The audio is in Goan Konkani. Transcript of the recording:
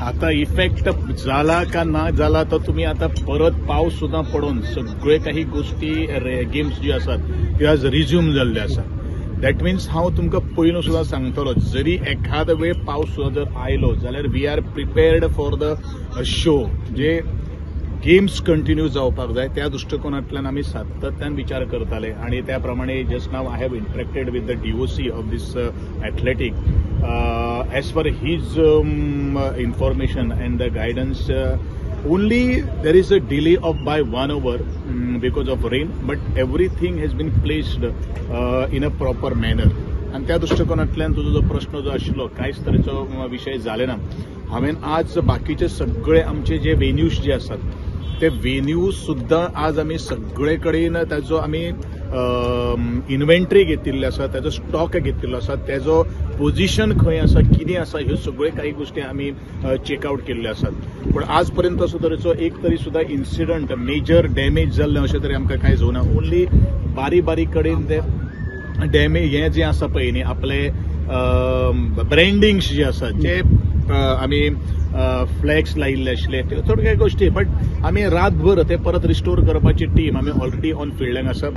आता इफेक्ट जाला का ना जाला तर तुम्ही आता परत पावस सुद्दां पडून सगळे काही गोष्टी गेम्स जी आसात त्यो आज रिज्यूम जाल्ले आसा. That means हांव तुमकां पयलू सुद्दां सांगतलो, जरी एखादो वेळ पावस सुद्दां जर आयलो जाल्यार we are prepared for the show. J games continue जावपाक जाय त्या दृश्टिकोनांतल्यान आमी सातत्यान विचार करताले आनी त्या प्रमाणे just now I have interacted with the DOC of this athletic. As per his information and the guidance, only there is a delay of by 1 hour because of rain, but everything has been placed in a proper manner. आनी त्या दृश्टिकोनांतल्यान तुजो जो प्रश्न जो आशिल्लो कांयच तरेचो विशय जाले ना. हांवें आज बाकीचे सगळे आमचे जे वेन्यूज जे आसात ते वेन्यूज सुद्दां आज आमी सगळे कडेन ताजो आमी इन्व्हेंटरी घेतिल्ली आसा, ताजो स्टॉक घेतिल्लो आसा, ताजो पोजिशन खंय आसा, कितें आसा, ह्यो सगळ्यो काही गोष्टी आमी चेकआवट केल्ल्यो आसात. पूण आज पर्यंत असो तरेचो एक तरी सुद्दां इन्सिडंट मेजर डॅमेज जाल्लें अशें तरी आमकां कांय जावना. ओन्ली बारीक बारीक कडेन ते डॅमेज हें जें आसा पळय न्ही, आपले ब्रँडिंग्स जे आसा जे आमी फ्लॅग्स लायिल्ले आशिल्ले त्यो थोड्यो कांय गोष्टी, बट आमी रातभर ते परत रिस्टोर करपाची टीम आमी ऑलरेडी ऑन फिल्डाक आसा.